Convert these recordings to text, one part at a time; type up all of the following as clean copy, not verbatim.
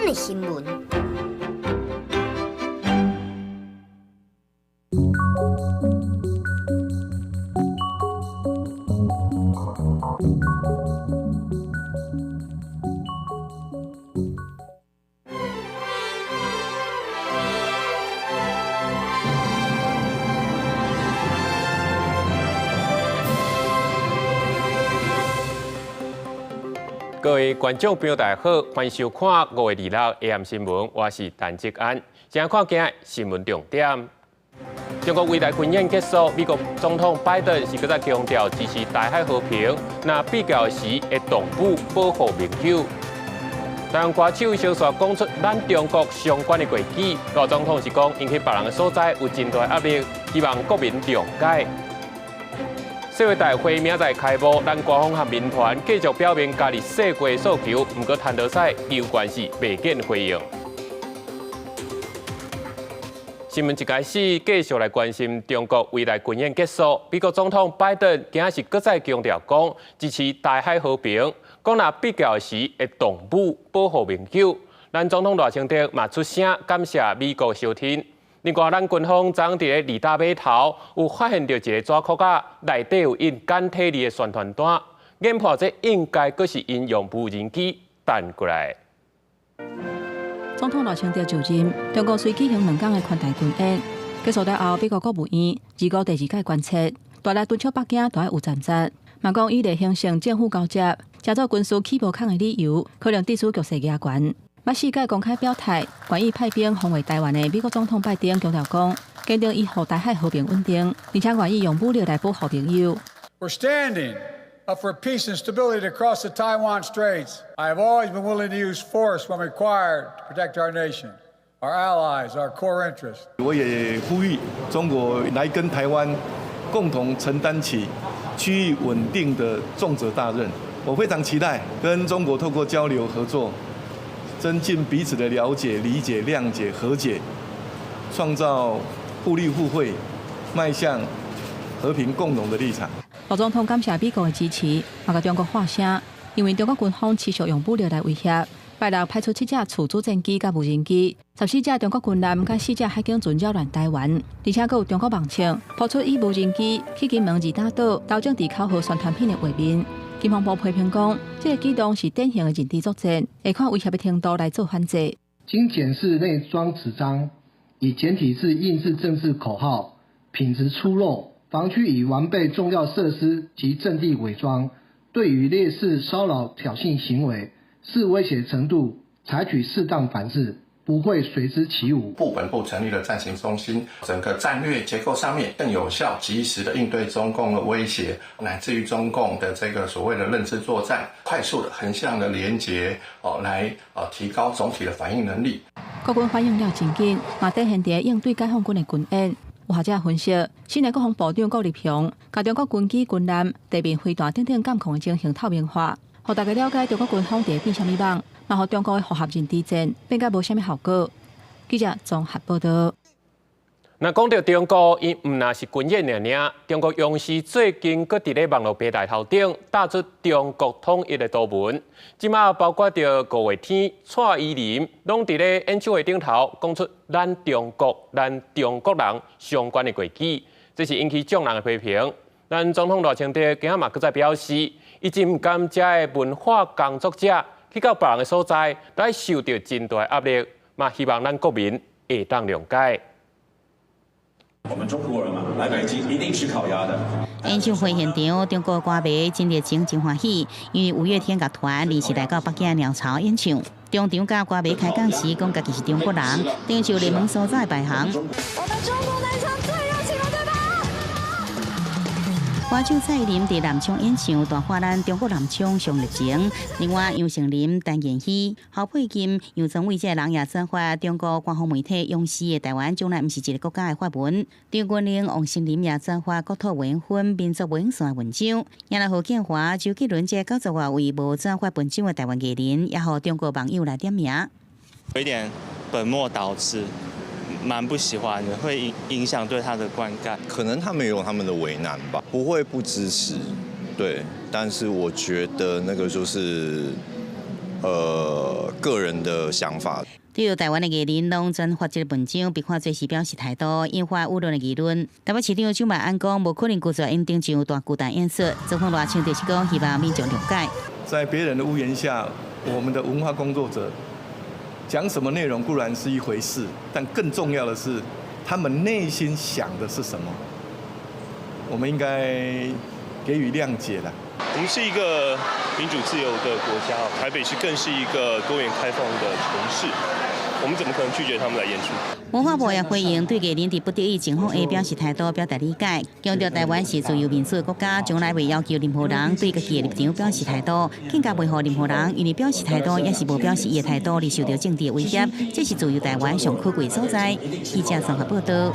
咱的新闻。各位觀眾朋友，大家好，歡迎收看5月26 AM 新聞，我是陳志安。先看今日新聞重點。中國圍台軍演結束，美國總統拜登是閣再強調支持台海和平，若必要時會動武保護盟友。台灣歌手蕭帥講出咱中國相關的過去，賴總統是講，𪜶去別人的所在有真大壓力，希望國民諒解。世衛大會明仔載開幕，咱官方和民團繼續表明加入世界訴求，毋過譚德塞猶原是袂見回應。新聞一開始繼續來關心中國圍台軍演結束，美國總統拜登今仔是閣再強調講支持台海和平，講若必要時會動武保護盟友。咱總統賴清德嘛出聲感謝美國相挺。另外，咱軍方昨昏佇咧二打碼頭有發現著一個紙殼仔，內底有印簡體字的宣傳單，研判這應該閣是𪜶用無人機彈過來。總統賴清德就任，中國隨舉行兩工的環台軍演，結束了後，美國國務院二五第二屆關切，大力敦促北京都愛有戰節，嘛講以例形成政府交接，成做軍事起無空的理由，可能致使局勢加懸。捌四屆公開表態，願意派兵防衛台灣的美國總統拜登強調講，堅定維護台海和平穩定，而且願意用武力來保護盟友。 We're standing up for peace and stability across the Taiwan Straits. I have always been willing to use force when required to protect our nation, our allies, our core interests. 我也呼籲中國來跟台灣共同承擔起區域穩定的重責大任。我非常期待跟中國透過交流合作，增進彼此的了解、理解、諒解、和解，創造互利互惠、邁向和平共榮的立場。賴總統感謝美國的支持，嘛共中國喊聲，因為中國軍方持續用武力來威脅，拜六派出七架處主戰機佮無人機，14隻中國軍艦佮四隻海警船擾亂台灣，而且閣有中國網站拋出以無人機去金門二打島投擲佇口號宣傳片的畫面。國防部批評講，這個舉動是典型的認知作戰，會看威脅的程度來做反制。經檢視內裝紙張，以簡體字印製政治口號，品質粗陋，防區已完備重要設施及陣地偽裝，對於類似騷擾挑釁行為，視威脅程度採取適當反制，不會隨之起舞。本部成立了戰情中心，整個戰略結構上面更有效、及時的應對中共的威脅，乃至於中共的這個所謂的認知作戰，快速的橫向的連結，哦，來提高總體的反應能力。國軍反應了真緊，嘛展現佇應對解放軍的軍演。有學者分析，新的國防部長郭立雄，共中國軍機、軍艦、地面飛彈等等監控的情形透明化，予大家了解中國軍方佇變啥物網，嘛予中國的複合認知戰變甲無啥物效果。記者綜合報道。若講著中國，伊毋但是軍演爾爾，中國央視最近閣佇咧網路平台頭頂打出中國統一的圖文，這馬包括著五月天、蔡依林，攏佇咧演唱會頂頭講出咱中國、咱中國人相關的過去，這是引起眾人的批評。咱總統賴清德今仔嘛閣再表示，伊真毋甘遮的文化工作者去到別人的所在，都愛受著真大的壓力，嘛希望咱國民會當諒解。我們中國人嘛，來北京一定吃烤鴨的。演唱會現場，中國歌迷真熱情，真歡喜，因為五月天樂團臨時來到北京鳥巢演唱，當場佮歌迷開講時，講家己是中國人，頂受熱門所在排行。我們中國男生最熱情了，對吧？歌手蔡依林佇南昌演唱，大喊咱中國南昌上熱情。另外，楊丞琳、陳妍希、侯佩金、楊宗緯這个人也轉發中國官方媒體央視的台灣將來毋是一个國家的發文。張國榮、王心凌也轉發國土無分、民族無線的文章。也來何建華、周杰倫這九十外位無轉發文章的台灣藝人，也予中國網友來點名。有一點本末倒置。蠻不喜歡的，會影響對他的觀感。可能他們有他們的為難吧，不會不支持，對。但是我覺得那個就是個人的想法。對台灣的藝人攏轉發這个文章，被看做是表示態度，引發輿論的議論。台北市長蔣萬安講，無可能拒絕𪜶頂上大巨蛋演出。總統賴清德是講，希望民眾諒解。在別人的屋檐下，我們的文化工作者講什麼內容固然是一回事，但更重要的是，他們內心想的是什麼，我們應該給予諒解啦。我們是一個民主自由的國家，台北市更是一個多元開放的城市，我們怎麼可能拒絕他們來演出？文化部也回應，對藝人佇不得已情況下表示態度，表達理解，強調台灣是自由民主的國家，從來袂要求任何人對家己的立場表示態度，更加袂予任何人因為表示態度，抑是無表示伊的態度而受到政治威脅，這是自由台灣上可貴所在。記者綜合報道。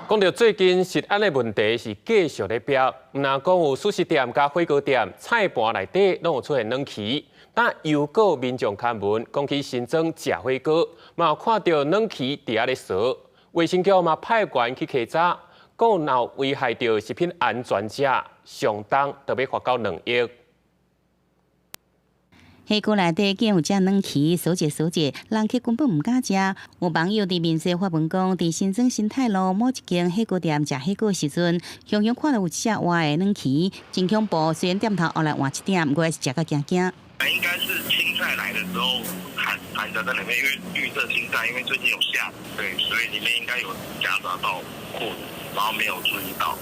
講到最近食安的問題是繼續咧飆，毋但講有速食店佮火鍋店菜盤內底攏有出現軟蜞，但又閣民眾看聞講去新莊食火鍋，嘛有看著軟蜞佇遐咧趖，衛生局嘛派員去稽查，講若有危害著食品安全者，上重著欲罰到2億。火鍋內底竟有隻軟蜞，趖一趖一，人客根本毋敢食。有網友佇面書發文講，佇新莊新泰路某一間火鍋店食火鍋時陣，雄雄看到有一隻活的軟蜞，真恐怖。雖然店頭後來換一點，毋過還是食甲驚驚。應該是青菜來的時候含含著在裡面，因為綠色青菜，因為最近有下，對，所以裡面應該有夾雜到過，然後沒有注意到。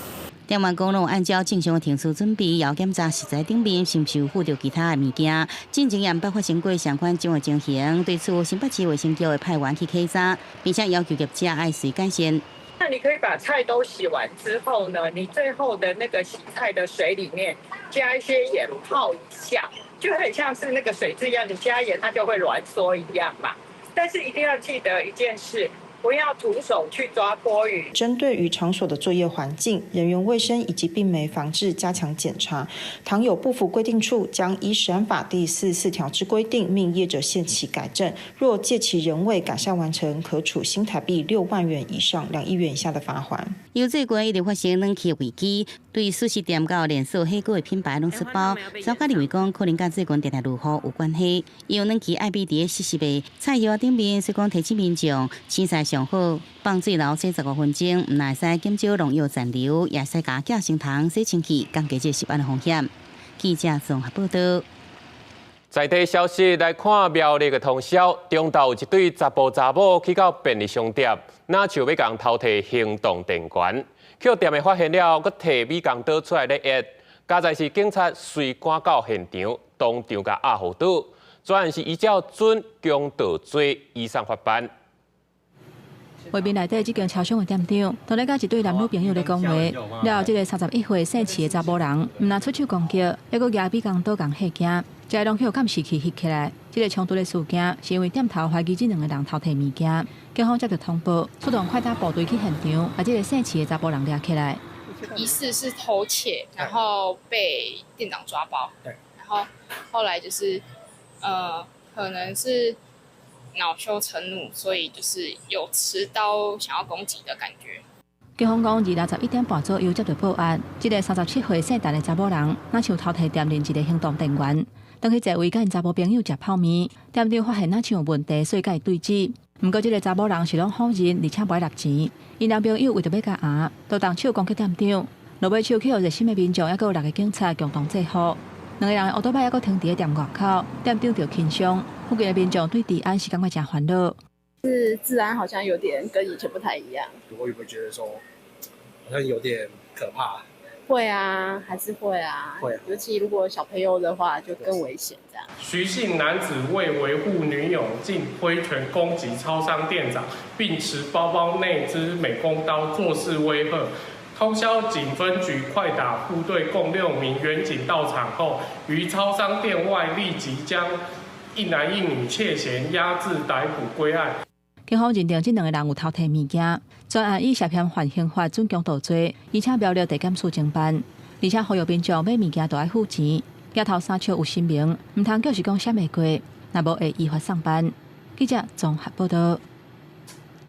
店員講，攏按照正常的程序準備，也檢查食材頂面是毋是有附著其他的物件。進前也毋捌發生過相款種的情形，對此新北市衛生局會派員去稽查，並且要求業者愛隨改善。那你可以把菜都洗完之後呢，你最後的那個洗菜的水裡面加一些鹽泡一下，就很像是那個水蛭一樣，你加鹽它就會軟縮一樣嘛。但是一定要記得一件事。不要徒手去抓蛸魚。針對於場所的作業環境、人員衛生以及病媒防治加強檢查。倘有不符規定處，將依食安法第44條之規定，命業者限期改正。若屆期仍未改善完成，可處新台幣6萬元以上2億元以下的罰鍰。由最近一直發生軟蜞危機，對速食店佮連鎖火鍋的品牌攏出包，專家認為講可能佮最近定定落雨有關係。因為軟蜞愛避佇咧濕濕的菜葉仔頂面，所以講提醒民眾青菜上好放水流洗15分鐘，毋但會使減少農藥殘留，也會使共寄生蟲洗清氣，降低這食安的風險。記者綜合報道。在地消息來看，苗栗的通霄，中晝有一對查埔查某去到便利商店，若像欲共偷提行動電源，予店員發現了，閣提美工刀出來咧壓，佳哉是警察隨趕到現場，當場共壓予倒，全案是依照準強盜罪移送法辦。畫面內底這間超商的店長，當咧佮一對男女朋友咧講話，了後這个31歲姓徐的查埔人，毋但出手攻擊，猶閣舉美工刀共嚇驚，這個攏予監視器翕起來。這个衝突的事件是因為店頭懷疑這兩个人偷提物件，警方接到通報，出動快打部隊去現場，共這个姓徐的查埔人掠起來。疑似是偷竊，然後被店長抓包。對。然後後來就是，可能是惱羞成怒，所以就是有持刀想要攻擊的感覺。警方講，二六11點半左右接到報案，這个37歲姓陳的查某人，若像偷提店內一个行動電源，轉去座位佮𪜶查某朋友食泡麵，店長發現若像有問題，所以佮伊對質。毋過，這个查某人是攏否認，而且無愛納錢。𪜶男朋友為著欲共頷，就動手攻擊店長，落尾手予熱心的民眾，猶閣有六个警察共同制服。兩个人的烏多擺猶閣停佇咧店外口，店長著輕傷。附近的民眾對治安是感覺誠煩惱。是治安好像有點跟以前不太一樣。會不會覺得說好像有點可怕？會啊，還是會啊。會啊。尤其如果小朋友的話，就更危險這樣。徐姓男子為維護女友，竟揮拳攻擊超商店長，並持包包內之美工刀作勢威嚇。通霄警分局快打部隊共6名員警到場後，於超商店外立即將一男一女竊嫌押至逮捕歸案。警方認定這兩个人有偷提物件，專案以涉嫌犯刑法準強盜罪，移請苗栗地檢署偵辦。而且呼籲民眾買物件都愛付錢，額頭衫笑有姓名，毋通叫是講閃會過，若無會依法送辦。記者綜合報道。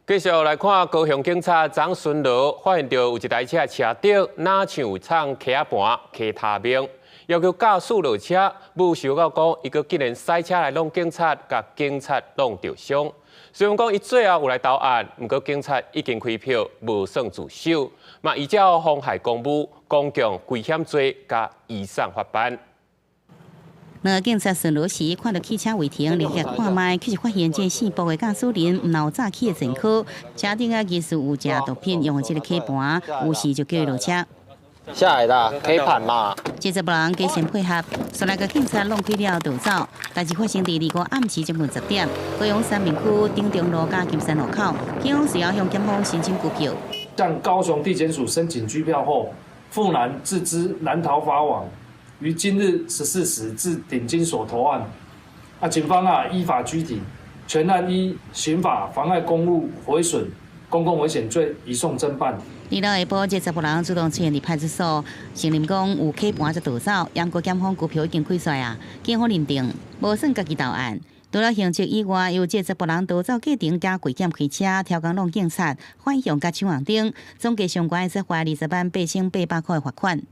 繼續來看高雄警察昨巡邏，發現著有一台車車頂，若像有藏溪仔盤、溪他命，要求駕駛落車，無想到講伊閣竟然駛車來挵警察，共警察挵著傷。雖然講伊最後有來投案，毋過警察已經開票，無算自首，嘛依照妨害公務、公共危險罪共移送法辦。兩个警察巡邏時看到汽車違停，立刻看覓，卻是發現這姓卜的駕駛人毋但有詐欺的前科，車頂啊疑似有食毒品，用這个 K 盤，於是就叫伊落車。下來啦，可以盤嘛？這查埔人加深配合，煞來共警察挵開了逃走。代誌發生佇25暗時將近10點，高雄三民區頂中路佮金山路口，警方隨後向檢方申請拘票。向高雄地檢署申請拘票後，傅男自知難逃法網，於今日14時至頂金所投案。啊，警方啊依法拘提，全案依刑法妨礙公務毀損公共危險罪移送偵辦。二六下晡，這查埔人主動出現佇派出所，承認講有 K 盤才逃走，毋過檢方拘票已經開出來啊，警方認定無算家己投案。除了刑責以外，由這查埔人逃走過程加危險開車、超工挵警察、反向共搶紅燈，總計相關會使罰208,800塊的罰款。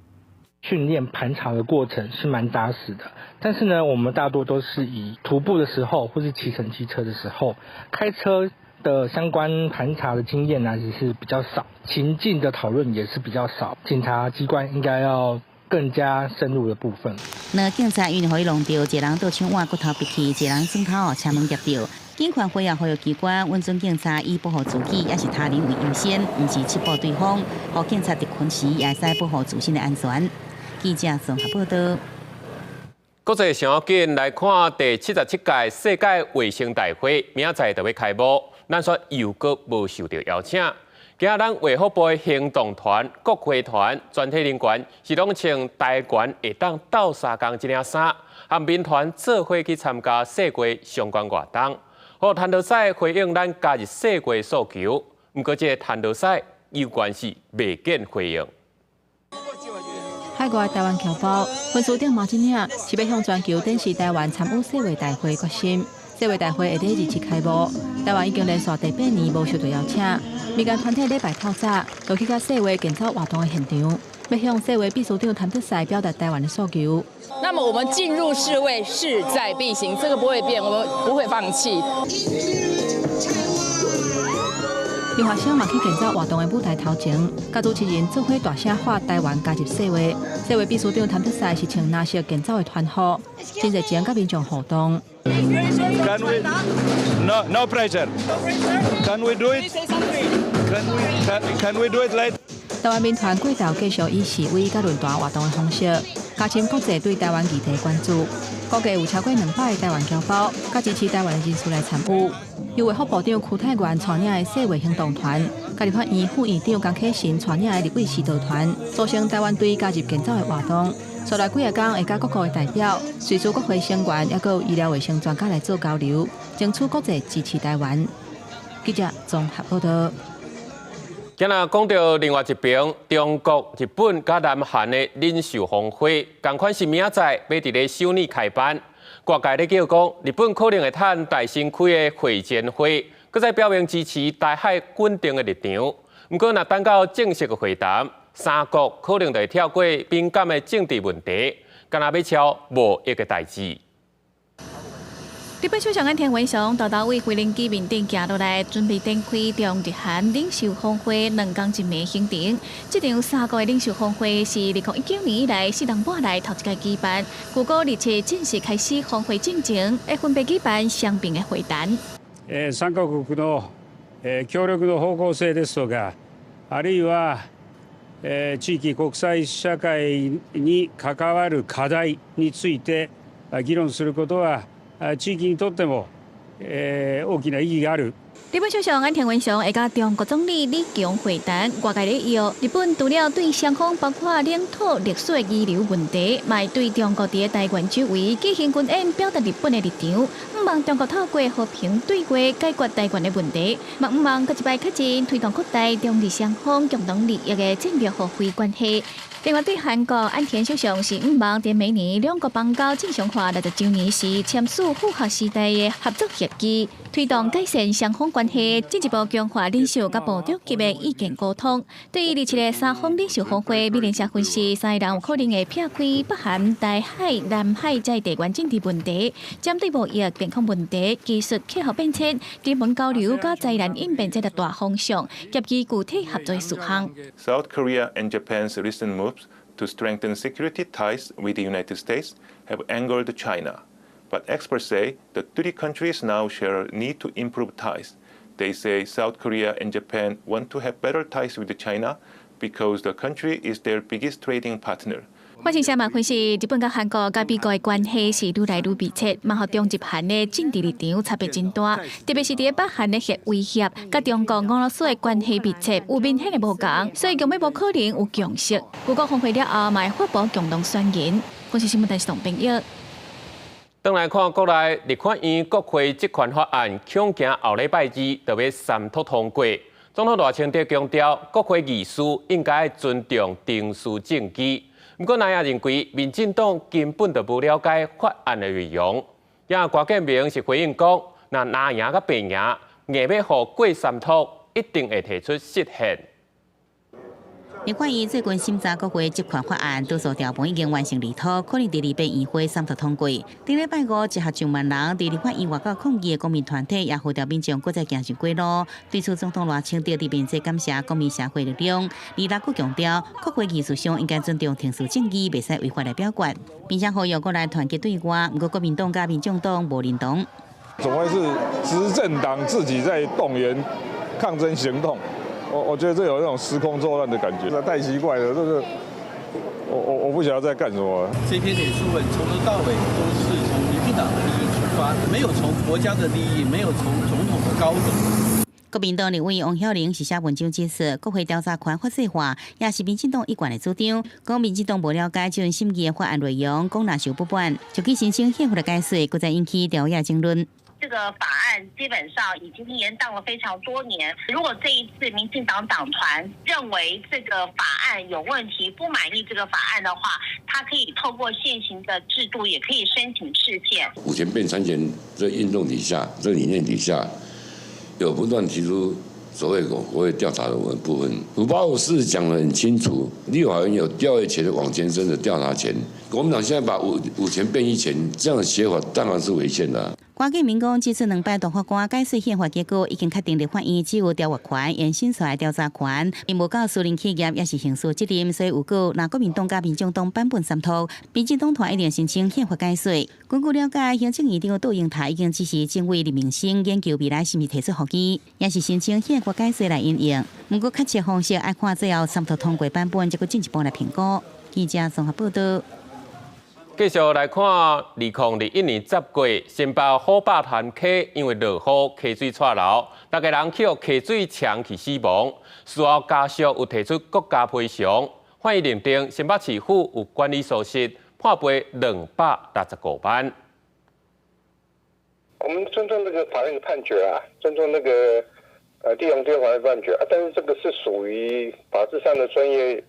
訓練盤查的過程是蠻紮實的，但是呢，我們大多都是以徒步的時候，或是騎乘機車的時候，開車的相關盤查的經驗呢，其實是比較少，情境的討論也是比較少。警察機關應該要更加深入的部分。兩个警察因為予伊挵著，一个人倒搶碗骨頭逼去，一个人轉頭車門夾著。警權會後呼籲機關允准警察以保護自己，抑是他人為優先，毋是緝捕對方。予警察佇群時也會使保護自身的安全。記者綜合報道。國際上要緊來看第77屆世界衛生大會，明仔載就欲開幕，咱煞又閣無受著邀請。今仔咱衛福部的行動團、國會團全體人員是攏穿台灣會當鬥相共這領衫，和民團做伙去參加世衛相關活動。予譚德塞回應咱加入世衛訴求，毋過這个譚德塞猶原是未見回應。海外台灣僑胞分署長馬振嶺是欲向全球展示台灣參與世衛大會決心。世衛大會會佇27開幕，台灣已經連續第八年無受到邀請。民間團體禮拜透早就去到世衛健走活動的現場，欲向世衛秘書長譚德塞表達台灣的訴求。那麼我們進入世衛勢在必行，這個不會變，我們不會放棄。留學生嘛去健走活動的舞台頭前，佮主持人做伙大聲喊台灣加入世衛。世衛秘書長譚德塞是穿藍色健走的團服，真熱情佮民眾互動。 Can we? No, no pressure. Can we do it? Can we do it later? 台灣民團過頭繼續以示威佮論壇活動的方式，加深國際對台灣議題的關注。估計有超過200个台灣僑胞，佮支持台灣的人士來參與。由衛福部長邱泰源帶領的世衛行動團，佮立法院副院長江啟臣帶領的立委視導團，組成台灣隊加入健走的活動。紲來幾仔工會佮各國的代表、瑞士國會成員，抑閣有醫療衛生專家來做交流，爭取國際支持台灣。記者綜合報道。今仔講著另外一邊，中國、日本佮南韓的領袖峰會，仝款是明仔載欲佇咧首爾開辦。外界咧叫講，日本可能會趁大新開的會前會，閣再表明支持台海穩定的立場。毋過，若等到正式的會談，三國可能就會跳過敏感的政治問題，敢若欲敲無益的代誌。日本首相岸田文雄沓沓對飛行機面頂行落來，準備展開中日韓領袖峰會兩工一暝行程。這場三國的領袖峰會是2019年以來四年半來頭一擺舉辦，據估27正式開始峰會進前，會分別舉辦雙邊的會談。三カ国の協力の方向性ですとか、あるいは地域国際社会に関わる課題について議論することは、地域にとっても大きな意義がある。日本首相岸田文雄會佮中國總理李強會談，外界咧臆日本除了對雙方包括領土、歷史的遺留問題，嘛會對中國佇台灣周圍舉行軍演，表達日本的立場，向望中國透過和平對話解決台灣的問題，嘛向望閣一擺確認推動擴大中日雙方共同利益的戰略互惠關係。另外，對韓國岸田首相是向望佇明年兩國邦交正常化60週年時簽署符合時代的合作協議，推動改善雙方。方關係進一步強化領袖佮部長級的意見溝通。對於27日三方領袖峰會，美聯社分析，三个人有可能會撇開北韓、台海、南海這地緣政治問題，針對貿易、健康問題、技術、氣候變遷、人文交流佮災難應變這個大方向，協議具體合作事項。 South Korea and Japan's recent moves to strengthen security ties with the United States have angered China. But experts say the three countries now share a need to improve ties. They say South Korea and Japan want to have better ties with China because the country is their biggest trading partner. 法新社嘛分析，日本佮韓國佮美國的關係是愈來愈密切，嘛予中日韓的政治立場差別真大，特別是佇北韓的核威脅，佮中國、俄羅斯的關係密切，有明顯的無仝，所以根本無可能有共識。如果峰會了後，嘛會發布共同宣言。公視新聞電視董編譯。轉來看國內立法院國會職權法案，恐驚後禮拜二就欲三讀通過。總統賴清德強調，國會議事應該尊重程序正義。毋過，藍營認為民進黨根本就無了解法案的內容。也郭建明是回應講，若藍營佮白營硬欲予過三讀，一定會提出釋憲。立法院最近審查國會職權法案，多數條文已經完成擬討，可能佇禮拜院會三讀通過。頂禮拜五，集合上萬人佇立法院外口抗議的公民團體，也號召民眾閣再行上街路。對此，總統賴清德佇面祭感謝公民社會力量，而閣強調，國會議事上應該尊重程序正義，袂使違法來表決，並且呼籲國內團結對外。毋過國民黨佮民眾黨無認同。總會是執政黨自己在動員抗爭行動。我覺得這有那種時空錯亂的感覺，太奇怪了。這個我不曉得在幹什麼。這篇臉書文從頭到尾都是從民進黨的利益出發，沒有從國家的利益，沒有從總統的高度。國民黨立委王曉玲是寫文章指出，國會調查權法制化也是民進黨一貫的主張。講民進黨無了解這份審議的法案內容，講若受不滿，就去申請憲法的解釋，閣再引起朝野爭論。這個法案基本上已經延宕了非常多年。如果這一次民進黨黨團認為這個法案有問題，不滿意這個法案的話，他可以透過現行的制度，也可以申請釋憲。五權變三權這運動底下，這理念底下，有不斷提出所謂國會調查的部分。585四講得很清楚，立法院有調閱權往前伸的調查權。國民黨現在把五權變一權，這樣的寫法當然是違憲的。郭建明講，這次兩擺大法官解釋憲法結果，已經確定立法院只有調閱權、延伸出來調查權，並無到私人企業抑是刑事責任，所以有告，若國民黨佮民眾黨版本三讀，民進黨團一定申請憲法解釋。根據了解，行政院長杜英台已經指示政委林明生研究未來是毋是提出覆議，抑是申請憲法解釋來因應。毋過確切方式愛看最後三讀通過版本，才閣進一步來評估。記者綜合報道。繼續來看，2021年10月，新北虎霸潭溪因為落雨，溪水掣流，逐家人去予溪水沖去死亡。事後家屬有提出國家賠償，法院認定新北市府有管理疏失，判賠265萬。我們尊重那個法院的判決啊，尊重那個地方法院判決啊，但是這個是屬於法制上的專業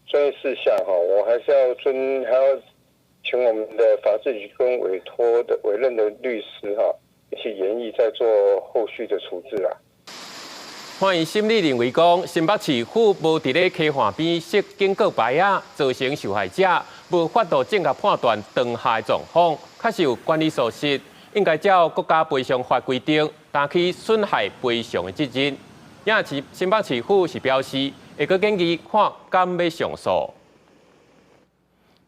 事項哈，我還是要尊，還要請我們的法制局跟委託的委任的律師哈一起研議，再做後續的處置啊。法院審理認為講，新北市府無佇咧溪岸邊設警告牌仔，造成受害者無法度正確判斷當下的狀況，確實有管理疏失，應該照國家賠償法規定，擔起損害賠償的責任。也是新北市府是表示，會閣建議看敢欲上訴。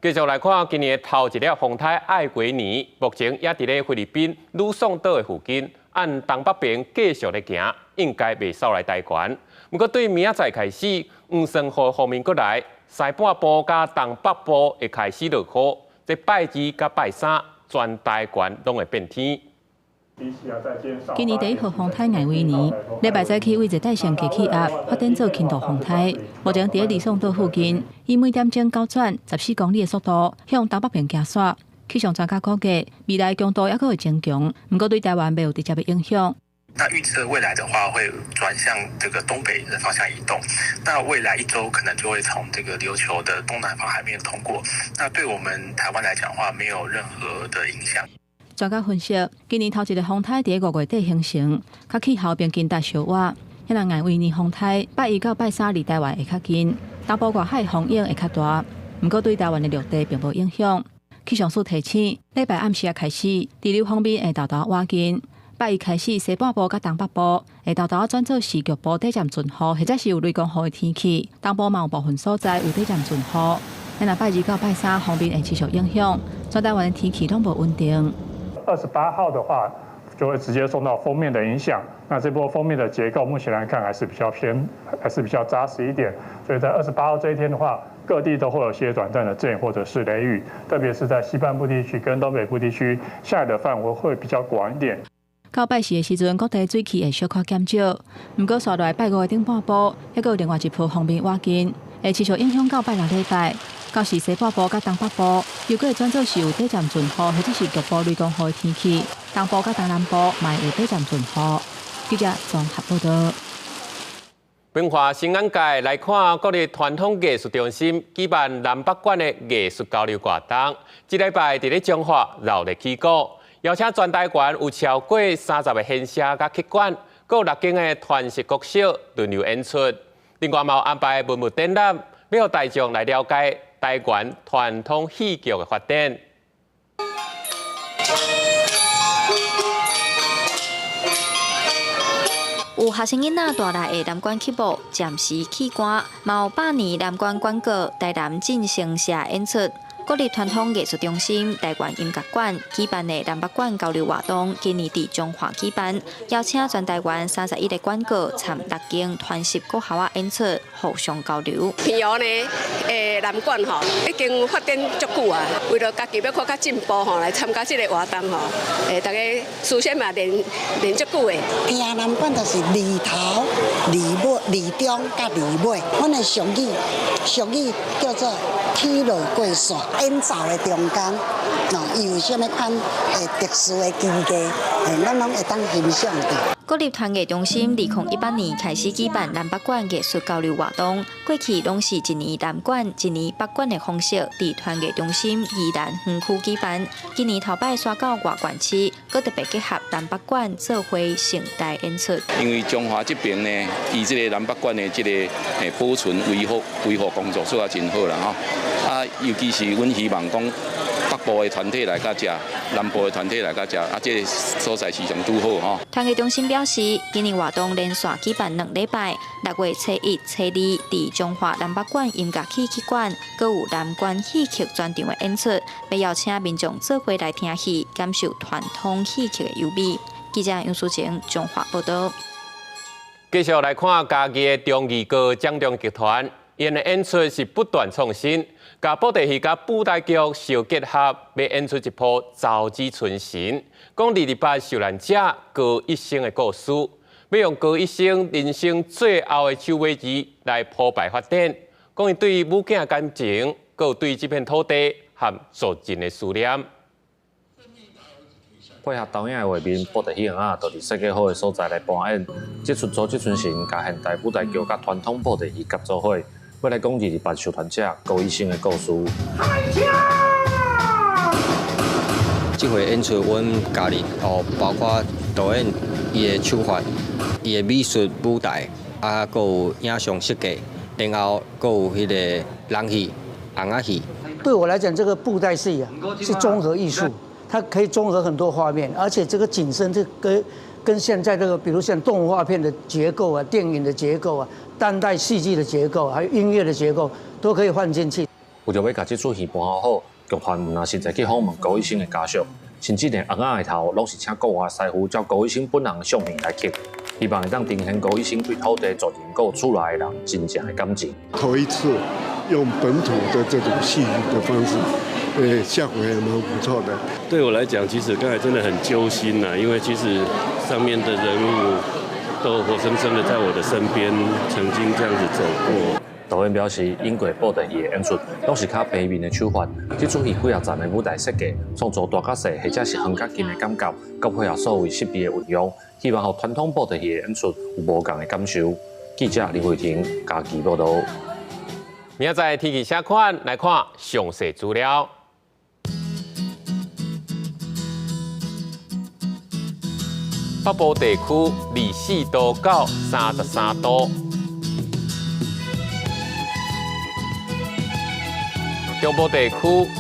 繼續來看今年的頭一粒風颱愛維尼，目前也佇咧菲律賓呂宋島的附近，按東北邊繼續咧行，應該袂掃來台灣。毋過對明仔載開始，黃酸雨鋒面過來，西半部佮東北部會開始落雨，這拜二佮拜三，全台灣攏會變天。今年第一號風颱艾維尼，禮拜早起為熱帶性低氣壓發展做輕度風颱，目前佇咧呂宋島附近，以每點鐘9轉14公里的速度向東北邊行駛。氣象專家估計，未來強度猶閣會增強，毋過對台灣袂有直接的影響。那預測未來的話，會轉向這個東北的方向移動。那未來一周可能就會從這個琉球的東南方海面通過。那對我們台灣來講的話，沒有任何的影響。專家分析，今年頭一个風颱佇五月底形成，較氣候平均值小倚。彼若外圍年風颱，拜一到拜三離台灣會較近，東部外海風湧會較大。毋過對台灣的陸地並無影響。氣象署提醒，禮拜暗時仔開始，對流鋒面會沓沓倚近。拜一開始，西半部佮東北部會沓沓轉做是局部短暫陣雨，或者是有雷公雨的天氣。東部嘛有部分所在有短暫陣雨。若拜二到拜三，鋒面會持續影響，全台灣的天氣攏無穩定。 28號的話，就會直接受到鋒面的影響。那這波鋒面的結構，目前來看還是比較偏，還是比較紮實一點。所以在28號這一天的話，各地都會有些短暫的陣雨或者是雷雨，特別是在西半部地區跟東北部地區，下雨的範圍會比較廣一點。到拜四的時陣，各地水汽會小可減少。毋過，紲落來拜五的頂半晡，猶閣有另外一波鋒面倚近，會持續影響到拜六禮拜。到時西半部佮東北部，又閣會轉做是有短暫陣雨，或者是局部雷公雨的天氣。東部佮東南部嘛會有短暫陣雨。記者綜合報道。文化新眼界來看，國立傳統藝術中心舉辦南北館的藝術交流活動。這禮拜佇咧彰化熱烈起鼓，邀請全台灣有超過30個縣市佮曲館，閣有6間的傳習國小輪流演出。另外嘛有安排文物展覽，欲予大眾來了解台灣傳統戲劇的發展。有學生囡仔帶來的南管曲目暫時棄歌，嘛有百年南管管樂台南進聲社演出。國立傳統藝術中心台灣音樂館舉辦的南北館交流活動，今年佇彰化舉辦，邀請全台灣31个館閣參6間傳習國校仔演出，互相交流。平遙呢，南管吼已經發展足久啊，為了家己欲閣較進步吼，來參加這个活動吼，大家事先嘛練練足久的。聽南管就是二頭、二尾、二中佮二尾，阮的俗語，俗語叫做起落過線。演奏的中間，哦，伊有啥物款的特殊的技藝，咱攏會當欣賞著。國立傳藝中心2018年開始舉辦南北館藝術交流活動，過去攏是一年南管、一年北管的方式，佇傳藝中心宜蘭園區舉辦。今年頭擺徙到外縣市，閣特別結合南北管做伙盛大演出。因為彰化這邊呢，伊這个南北管的這个保存維護工作做啊真好啦吼。啊，尤其是阮希望講北部的團體來到遮，南部的團體來到遮，啊，這个所在是上拄好吼。傳藝中心表示，今年活動連續舉辦2禮拜，6月初一、初二，佇彰化南北館音樂戲劇館，閣有南管戲曲專場的演出，欲邀請民眾做伙來聽戲，感受傳統戲曲的優美。記者楊淑晴彰化報道。繼續來看嘉義的忠義閣掌中劇團，𪜶的演出是不斷創新，共布袋戲佮舞台劇相結合，欲演出一部《草子春神》，講228受難者高一生的故事，欲用高一生人生最後的手尾字來鋪排發展，講伊對母囝感情，閣有對這片土地和族人的思念。配合導演的畫面，布袋戲仔就佇設計好的所在來搬演。這齣草子春神，共現代舞台劇佮傳統布袋戲合做伙，欲來講228受難者高一生的故事。這回演出，阮加入哦，包括導演伊的手法、伊的美術舞台，啊，閣有影像設計，然後閣有彼个人戲、紅仔戲。對我來講，這個布袋戲啊，是綜合藝術。它可以綜合很多畫面，而且這個景深，這跟現在這個，比如像動畫片的結構啊、電影的結構啊、當代戲劇的結構，還有音樂的結構，都可以放進去。為著欲共這齣戲搬好，劇團毋但實際去訪問高一生的家屬，甚至連尪仔的頭攏是請國外師傅照高一生本人的相片來刻，希望會當呈現高一生對土地、族人閣有厝內的人真正的感情。頭一次用本土的這種戲劇的方式。效果也蠻不錯的。對我來講，其實剛才真的很揪心吶，因為其實上面的人物都活生生的在我的身邊，曾經這樣子走過。導演表示，演過布袋戲的演出，攏是較平面的手法。這齣戲幾若層的舞台設計，創造大佮細或者是遠佮近的感覺，閣配合數位設備的運用，希望予傳統布袋戲的演出有無仝的感受。記者林慧婷嘉義報導。明仔載天氣啥款？來看詳細資料。北部地區24度到33度，中部地區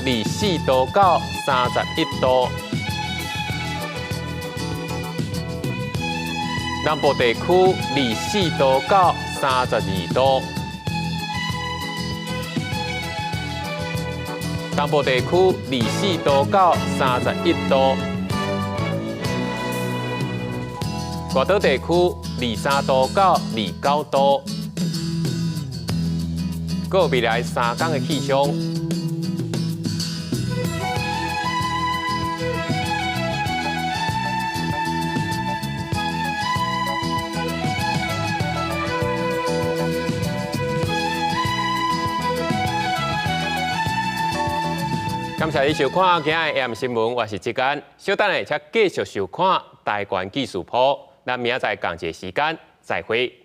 24度到31度，南部地區24度到32度，東部地區24度到31度。外島地區23度到29度，閣有未來3天的氣象。感謝你收看今日的 AM 新聞，我是志安。稍等下，請繼續收看台灣記事簿。咱明仔載仝一个時間再會。